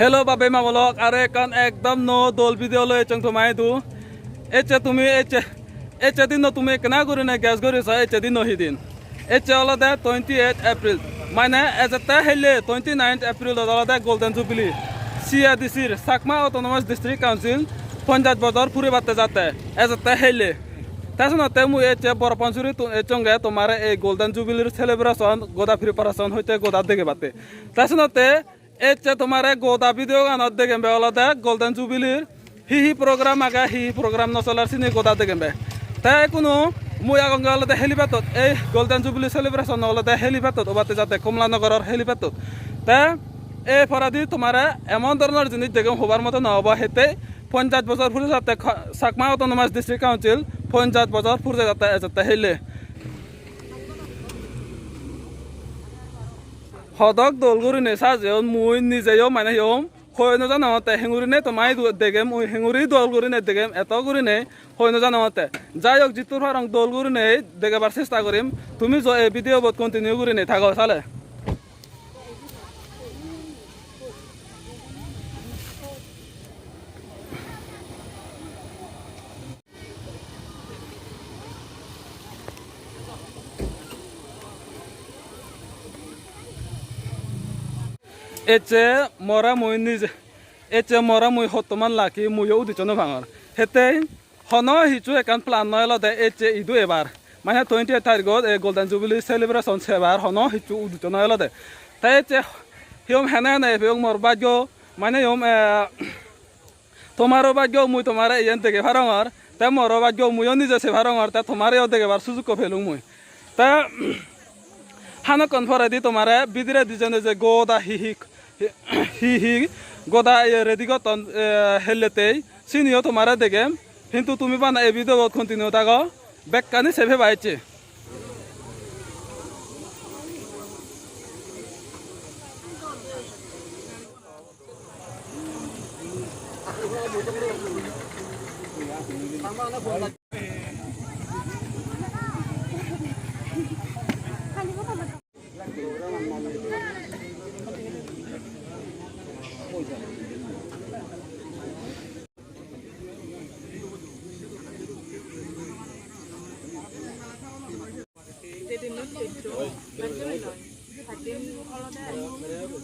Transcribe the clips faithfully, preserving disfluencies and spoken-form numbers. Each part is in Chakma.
Hello, babe ma bolok, aro ekkan ekdom nuo dol video loi ecchong toma idu. Ecche tumi, ecche, ecche dinno tumi ekkena gurine guess guri so, ecche dinno hi din. Ecche olode twenty-eight April. Mane ejette helle twenty-nine April olode Golden Jubilee. C A D C-r, Chakma Autonomous District Council ponchas bojor puribatte jatte. Ejette helle. Te senotte mui ecche Borapansury tun ecchonge tomare ei Golden Jubilee-r celebration goda preparation hoite goda degebatte. Te senotte ecche tomare goda video ganot degembe olode Golden Jubilee-r hi hi program age, hi hi program no soler sini goda degembe. Te ekkunu mui agonge olode helipad-ot, ei Golden Jubilee celebration olode helipad-ot obatte jatte Kamalanagar-or helipad-ot. Te ei poredi tomare emon dhoronor jinis degem hobar moto no obo, hitte ponchas bojor puri jatte Ka-, Chakma Autonomous District Council ponchas bojor puri jatte ejette helle. Hodok dol gurine sajeyon, mui nijeyo mane hiyom hoi no janongotte, hengurine toma idu degem, mui henguri dol gurine degem, eto gurine hoi no janongotte. Jai hok, jittur parong dol gurine degebar chesta gorim. Tumi jo ei video bot continue gurine thago sale. Ecche more mui nije, ecche more mui hottoman lucky, muiyo udicho no pangor. Hitte hono hissu ekkan plan no elode ecche idu ebar. Mane twenty-eight tarigot ei Golden Jubilee celebration sebar hono hissu udicho no elode. Te ecche hiyom hene hene epeyong mor bhagyo, mane hiyom, eh, tomaro bhagyo mui tomare iyen dege parongor, te moro bhagyo muiyo nije se parongor, te tomareyo degebar sujukko pelung mui. Te hanokkon poredi tomare bidiredi jene je goda hi hi, hi hi goda ye ready gotton, eh, helletei, siniyo tomare degem. Hintu tumi bana ei video bot continue thago, bekkani se peba ecche.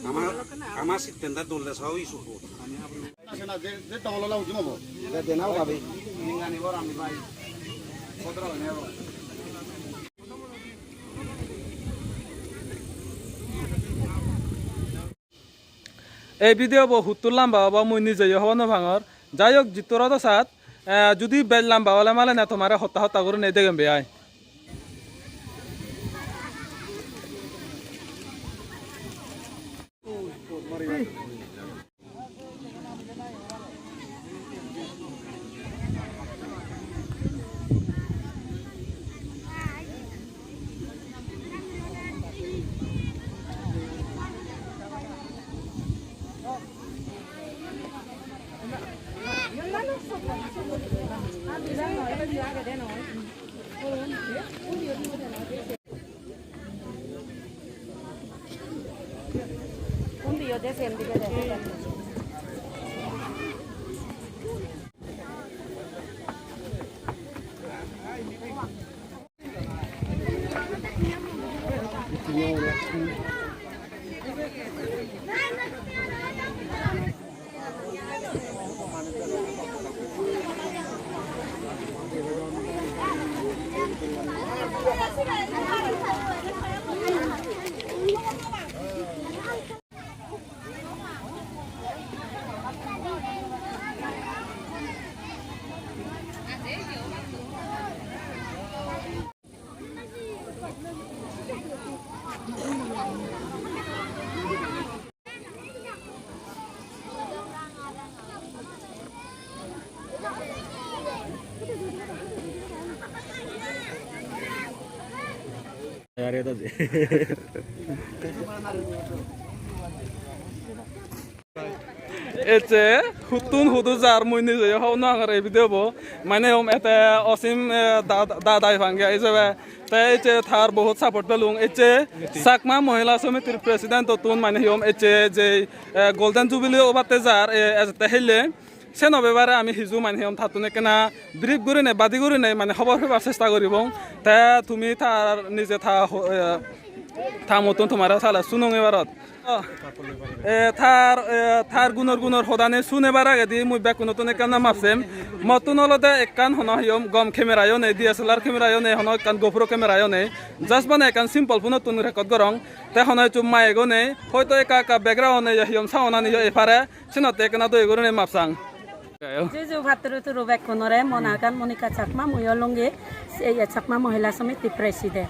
Ama, ama sitten da dole sa oi suko. Asena je, je tongol la ujum obo. De, de nao babi. Ei video bo huttur lamba obo mui nijeyo hobor no pangor. Jai hok, jittur odo sat, eh, judi bej lamba ole male na tomare hotta hotta gurinei degem be ai. Ecche huttun hudu jar mui nijeyo hobor no pangor ei video bo. Mane hom ete Osim, eh, da, da, dai pange ijebe Te ecche tar bohut support pelung. Ecche Chakma Mohila Somitir president-ottun mane hi hom ecche je, eh, Golden Jubilee obatte jar, eh, ejette helle. Seno bebare ami hiju mane hi hom tattun ekkena brief gurinei, badi gurinei mane hobor pebar chesta guribong. Te tumi tar nije ta ho-, eh, ta muttun tomare sale sunong ebarot. Eh, tar, eh, tar gunor gunor hodani sunebar agedi mui bekkunottun ekkan map sem. Mottun olode ekkan hono hi hom gom camera-yo nei, D S L R camera-yo nei, hono ekkan GoPro camera-yo nei. Just bana ekkan simple phone-ottun record gorong. Te hono hissu mic-o nei. Hoito ekka ekka background-e hi hom sound-ani-yo ei pare. Senotte ekkena doi gurinei map sang. Juju patturu turu bekkunore, mo nangan Monika Chakma, mui olonge se ye Chakma Mohila Samiti president.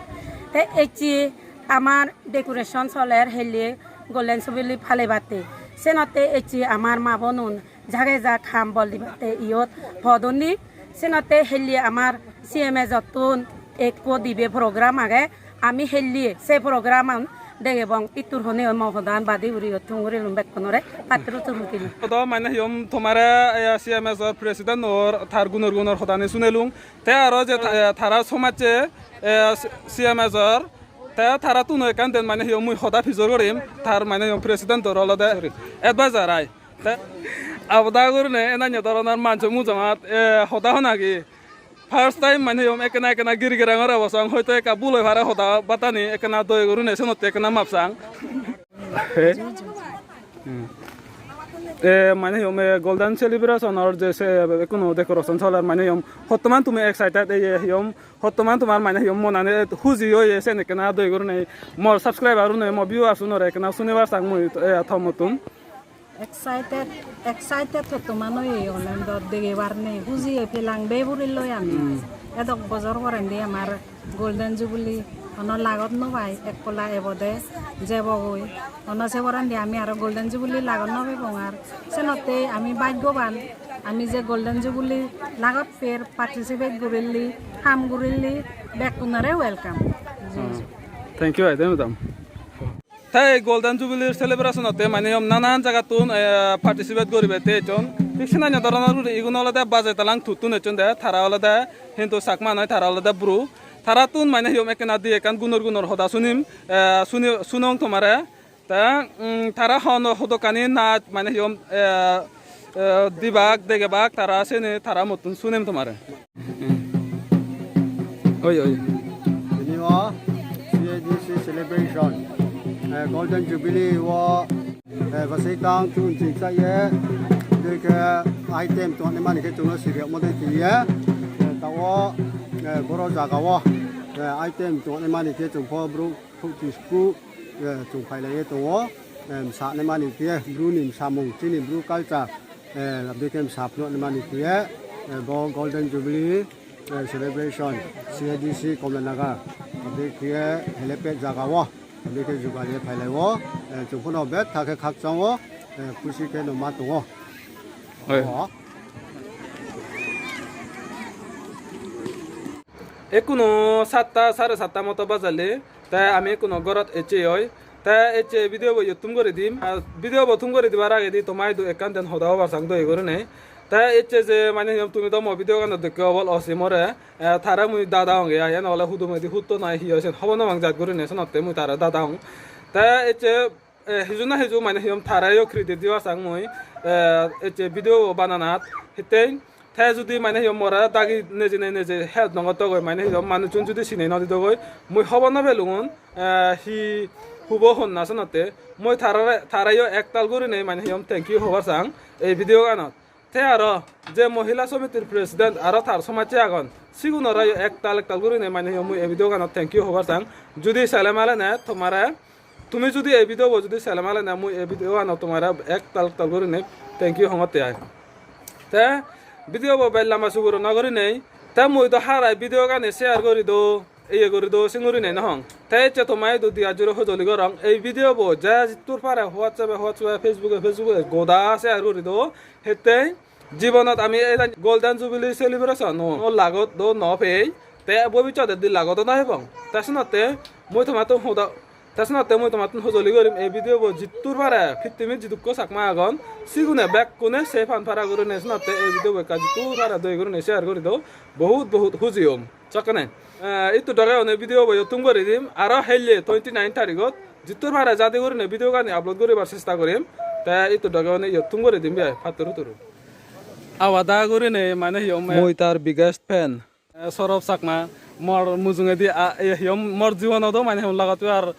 Te ecche amar decoration soler helle Golden Jubilee palebatte. Senotte ecche amar ma bonun jage ja ham bol dibatte iyot podonni. Senotte helle amar C M S-ottun ekko dibe program age. Ami helle se program-an degebong, ittur hone oi mo hodan badi uri ottun gurilung bekkunore patturu turu dilung. To mane hi hom tomare, eh, C M S-or president-or tar gunor gunor hodani sunelung. Te aro je ta-, eh, tara somajje, eh, C M S-or, te tarattun ekkan den mane hi hom mui hoda pijor gorim, tar mane hi hom president-or olode advisor ai. Te aboda gurine enanyo doronor manjo mujongot, eh, hoda honagi. First time mane hi hom ekkena ekkena giri gerangor obo sang, hoito ekka bul oi pare hoda batani, ekkena doi gurine senotte ekkena map sang. Hmm. Eh, mane hi hom, eh, Golden Celebration-or je se ekkuno decoration soler mane hi hom, hottoman tumi excited, ei hi hom, hottoman tomar mane hi hom monani huji oye sen ekkena doi gurine mor subscriber-une, mo viewers-unore ekkena sunebar sang mui, eh, to muttun. Excited, excited hottoman oye, ole do degebar nei, hujiye pelang beburi loi ami. Hmm. Edok bojor porendi amar Golden Jubilee hono lagot no pai, ek polla ebode jebogoi. Hono se porendi ami aro Golden Jubilee lagot no pebong ar. Senotte ami bhaggoban, ami je Golden Jubilee lagot per participate gurilli, ham gurilli, bekkunore welcome. Hmm. Thank you, I thank you, madam. Te ei Golden Jubilee celebration-otte mane hi hom nanan jagattun, eh, participate guribatte ecchon. Thik senanye doronor guri igun olode bajei talang tuttun ecchon de, tara olode hintu Chakma noi, tara olode Bru. Tarattun mane hi hom ekkena di ekkan gunor gunor hoda sunim, eh, suni-, sunong tomare. Te, mm, tara hon hodokkani naj mane hi hom, eh, eh, dibak, degebak, tara seni tara muttun sunim tomare. Oi, oi. Ini o C A D C celebration. Eh, Golden Jubilee o, eh, basai tang tun ching sa ye. Deke item to ne mani ke chung siri mo de ti ye. Eh, ta o, eh, boro jaga o. Eh, item to ne mani ke chung pho bru. Thuk tisku, eh, chung phailaiye tongo, em, sahne mani khe, Bru ni samung, chini Bru culture, eh, abdekhe em sapno mani khe, eh, bo Golden Jubilee, eh, celebration, C A D C Kamalanagar, abdekhe helipad jaga o, abdekhe jugaliye phailaibo, eh, chung phono bet thakhe khakchang o, eh, khusi khe no ma tongo. Oi. O. Ekkuno satta, sare satta moto bajale, te ami ekkuno gorot ecche oi. Te ecche video bo iyot thum guri dim. Ar video bo thum guri dibar agedi toma idu ekkan den hoda hobar sang doi gurinei. Te ecche je mane hi hom tumi do mo video ganot dekke obol osimore, eh, tare mui dada honge ai, ene ole hudu mudi hutto nai hi oi sen hobor no pang jat gurinei senotte mui tare dada hong. Te ecche eh, hiju na hiju mane hi hom tare yo credit dibar sang mui, eh, ecche video bananat. Hittei te judi mane hi hom more dagi nejene neje help no gottogoi, mane hi hom manuchun judi sine no didogoi, mui hobor no pelungun, eh, hi hubo honna senotte. Mui tarare, tare yo ektal gurinei mane hi hom thank you hobar sang ei video ganot. Te aro je mohila somitir president aro tar somajje agon, sigunore yo ektal ektal gurinei mane hi hom mui ei video ganot thank you hobar sang. Judi sele male ne tomare, tumi judi ei video bo judi sele male ne mui ei video ganot tomare ektal ektal gurinei thank you hongotte ai. Te video bo bej lamba suguro no gurinei, te mui do harai video gani share guri do. Iye guri do, singuri nei no hong. Te ecche toma idu diya juro hojoli gorong. Ei video bo je jittur pare WhatsApp-e, WhatsApp-e, Facebook-e, Facebook-e goda share guri do. Hittei jibonot ami ei Golden Jubilee celebration o lagot do no pei. Te bobissote di lagot do no pebong. Te senotte mui tomattun hoda, te senotte mui tomattun hojoli gorim. Ei video bo jittur pare, pittimit jidukko Chakma agon, sigune bekkune se pan para gurinei senotte ei video bo ekka jittur pare doi gurinei share guri do. Bohut bohut huji om. Sokkene. Eh, ittu doge one video bo iyot thum guri dim. Aro helle twenty nine tarigot jittur pare jadi gurine video gani upload guribar chesta gorim. Te ittu doge one iyot thum guri dim bhai, pattur huttur. Awada gurine mane hi hom, eh, mui tar biggest fan. Eh, Sorop Chakma, mor mujungedi a-, eh, hi hom, mor jibonot o mane hom lagattu ar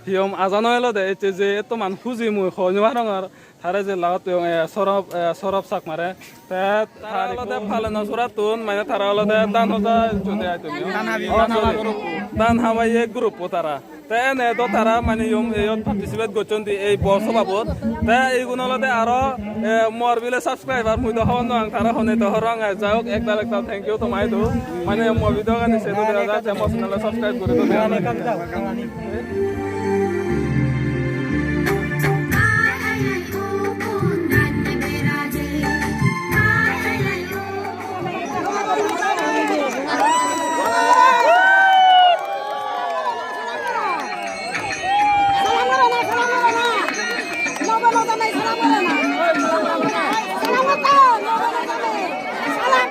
hi hom aja no elo de, ecche je etto man huji mui hoi no parongor. Tare je lagot toyong, eh, Sorop, eh, Sorop Chakmare. Te tara olode Palenosorattun, mane tara olode dhan hoja jode aitun. Dhan habi, oh, dhan habi sorry. Group. Dhan habaye group o tara. Te ene do tara mane yom, eyot participate gocchon di ei bor sobabot. Te igun olode aro, eh, mor bile subscriber mui do hobor no pang tara hone to horong ai. Jai hok, ektal ektal thank you tomaidu. Mane mor video gani se do dega jai, te mor channel subscribe guri do dega jai.